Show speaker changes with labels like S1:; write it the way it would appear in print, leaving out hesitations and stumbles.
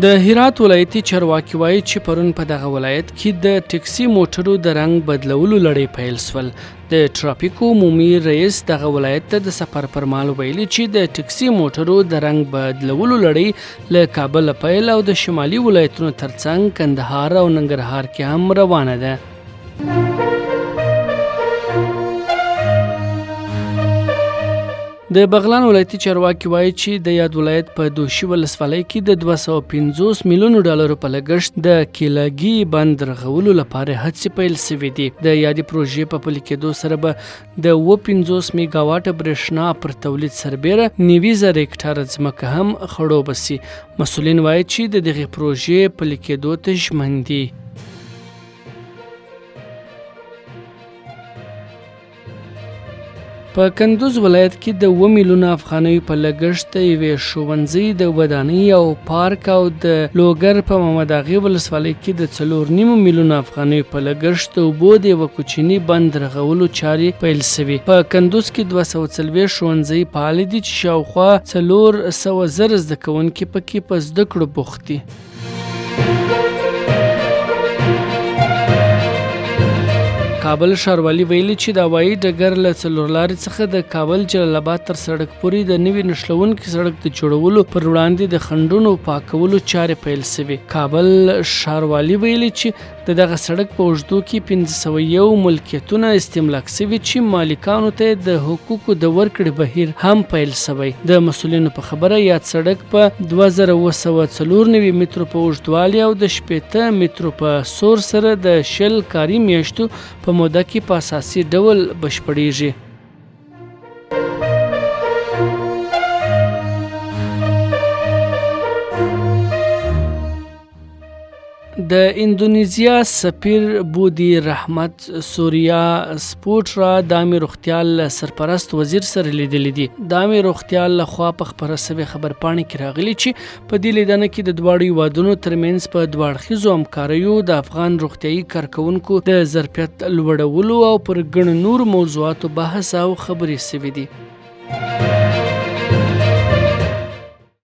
S1: د هرات ولایتي چارواکي وایي چې پرون په دغه ولایت کې د ټکسي موټرو د رنګ بدلولو لړۍ پیل شول. د ټرافیکو عمومي رئیس دغه ولایت ته د سفر پر مهال ویلي چې د ټکسي موټرو د رنګ بدلولو لړۍ له کابل پیل او د شمالي ولایتونو ترڅنګ کندهار او ننګرهار کې هم روانه ده. د بغلان ولایتي چارواکي وایي چې د یاد ولایت په دوشي ولسوالۍ کې د 250 میلیونو ډالرو په لګښت د کیلګي بند رغولو لپاره هڅې پیل شوې دي. د یادې پروژې په پلي کېدو سره به د 57 میګاواټه برېښنا پر تولید سربېره 90,000 هکټاره ځمکه هم خړوبه شي. مسؤلین وایي چې د دغې پروژې پلي کېدو ته ژمن دي. په کندوز ولایت کې د 7 میلیونه افغانیو په لګښت د یوې ښوونځي د ودانۍ او پارک او د لوګر په محمد اغې ولسوالۍ کې د 4.5 میلیونه افغانیو په لګښت د اوبو د یوه کوچني بند رغولو چارې پیل شوې. په کندوز کې 240 ښوونځي فعال دي چې شاوخوا 400,000 زده کوونکي پکې په زده کړو بوخت دي. کابل ښاروالي ویلي چې د هوایي ډګر له څلورلارې څخه د کابل جلال آباد تر سړک پورې د نوي نښلوونکي سړک د جوړولو پر وړاندې د خنډونو پاکولو چارې پیل شوې. کابل ښاروالي ویلي چې د دغه سړک په اوږدو کې 501 ملکیتونه استملاک شوي چې مالکانو ته د حقوقو د ورکړې بهیر هم پیل شوی. د مسولینو په خبره یاد سړک په 2794 مترو په اوږدوالي او د 60 مترو په سور سره د 20 کاري میاشتو په موده کې په اساسي ډول بشپړیږي. د اندونیزیا سفیر بودی رحمت سوریا سپوټرا د عامې روغتیا له سرپرست وزیر سره لیدلي دي. د عامې روغتیا له خوا په خپره شوې خبرپاڼه کې راغلي چې په دې لیدنه کې د دواړو هیوادونو ترمنځ په دوه اړخیزو همکاریو، د افغان روغتیايي کارکوونکو د ظرفیت لوړولو او پر ګڼو نورو موضوعاتو بحث او خبرې شوې دي.